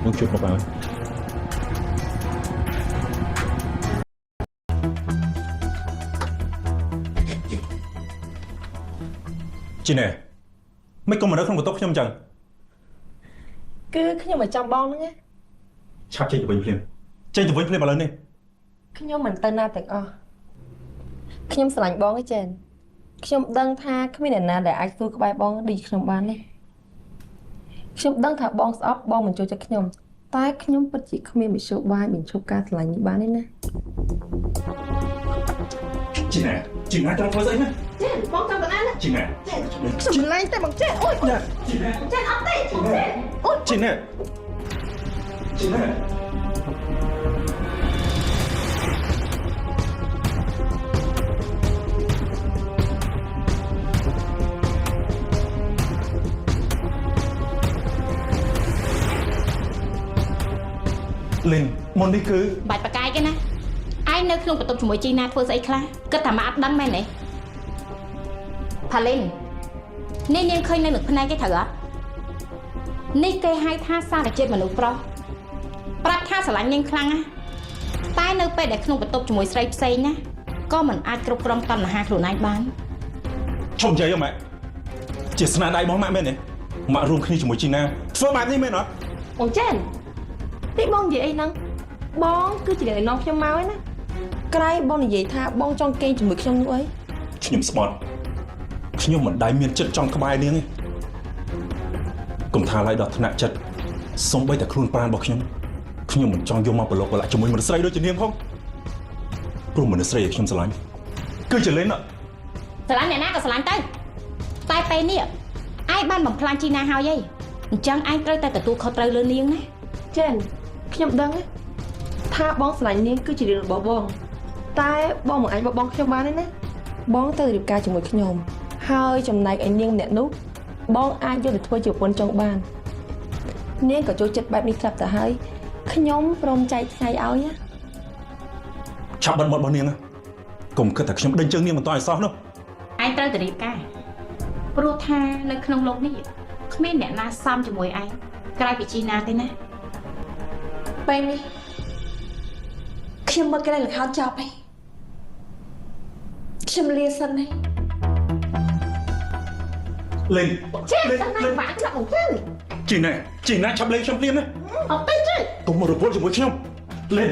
នឹងជួបមកហើយជីណែមិនក៏មកនៅក្នុងបន្ទប់ខ្ញុំចឹង គឺខ្ញុំមកចាំបងហ្នឹងណា ឆាប់ចេញទៅវិញភ្លាមចេញទៅវិញភ្លាមឥឡូវនេះ ខ្ញុំមិនទៅណាទាំងអស់ខ្ញុំស្រឡាញ់បងឯងចេនខ្ញុំដឹងថាគ្មានអ្នកណាដែលអាចស៊ូក្បែរបងដូចខ្ញុំបានទេខ្ញុំដឹងថាបងស្អប់បងមិនចូលចិត្តខ្ញុំតែខ្ញុំពិតជាគ្មានមធ្យោបាយបញ្ឈប់ការស្រឡាញ់នេះបានទេណា ជីណែជីណែត្រូវធ្វើស្អីណា ចេនបងចាំតាណា ជីណែ ចេនខ្ញុំមិនលែងទេបងចេនអូយ ជីណែ ចេនអត់ទេបងចេនអូយ ជីណែជីណែលិនមុននេះគឺ បាច់បកាយគេណាឯងនៅក្នុងបន្ទប់ជាមួយជីណាធ្វើស្អីខ្លះគិតថាមកអត់ដឹងមែនទេផាលីននេះនាងឃើញនៅនឹងភ្នែកគេត្រូវអត់នេះគេហៅថាសារជាតិមនុស្សប្រុសប្រាប់ថាស្រឡាញ់នាងខ្លាំងណាស់តែនៅពេលដែលក្នុងបន្ទប់ជាមួយស្រីផ្សេងណាក៏មិនអាចគ្រប់គ្រងតណ្ហាខ្លួនឯងបាន ឈប់និយាយហ៎ម៉ាក់ជាស្នាដៃរបស់ម៉ាក់មែនទេម៉ាក់រួមគ្នាជាមួយជីណាធ្វើបែបនេះមែនអត់ បងចេននេះបងនិយាយអីហ្នឹងបងគឺជាអ្នកនាំខ្ញុំមកឯណាក្រៃបងនិយាយថាបងចង់គេងជាមួយខ្ញុំនោះអី ខ្ញុំស្បត់ខ្ញុំមិនដែលមានចិត្តចង់ក្បែរនាងទេកុំថាឡើយដល់ថ្នាក់ចិត្តសំបីតែខ្លួនប្រាណរបស់ខ្ញុំខ្ញុំមិនចង់យកមកប្រឡូកប្រឡាក់ជាមួយមនុស្សស្រីដូចជានាងផងព្រោះមនុស្សស្រីដែលខ្ញុំស្រឡាញ់គឺជាលេន ស្រឡាញ់អ្នកណាក៏ស្រឡាញ់ទៅតែពេលនេះឯងបានបំផ្លាញជីណាហើយឯងអញ្ចឹងឯងត្រូវតែទទួលខុសត្រូវលើនាងណា ចេនខ្ញុំដឹងថាបងស្រឡាញ់នាងគឺជារឿងរបស់បងតែបងមិនអាចបបងខ្ញុំបានទេណាបងទៅរៀបការជាមួយខ្ញុំហើយចំណែកឯនាងម្នាក់នោះបងអាចយកទៅធ្វើជាប្រពន្ធចុងបាននាងក៏ចូលចិត្តបែបនេះស្រាប់ទៅហើយខ្ញុំព្រមចែកថ្ងៃឲ្យណា ឆាប់បិទមាត់របស់នាងណាកុំគិតថាខ្ញុំដេញជើងនាងមិនតឲ្យសោះនោះ ឯងត្រូវតែរៀបការព្រោះថានៅក្នុងលោកនេះគ្មានអ្នកណាសមជាមួយឯងក្រៅពីជីណាទេណា ពេលនេះខ្ញុំមកគេល្ខោនចប់ហើយខ្ញុំលាសិនហើយ លេន ចេនតែណាបាក់ចាប់បងចេន ជីណាជីណាឆាប់លេងខ្ញុំភ្លាមណា អត់ទេចេន កុំមករវល់ជាមួយខ្ញុំលេន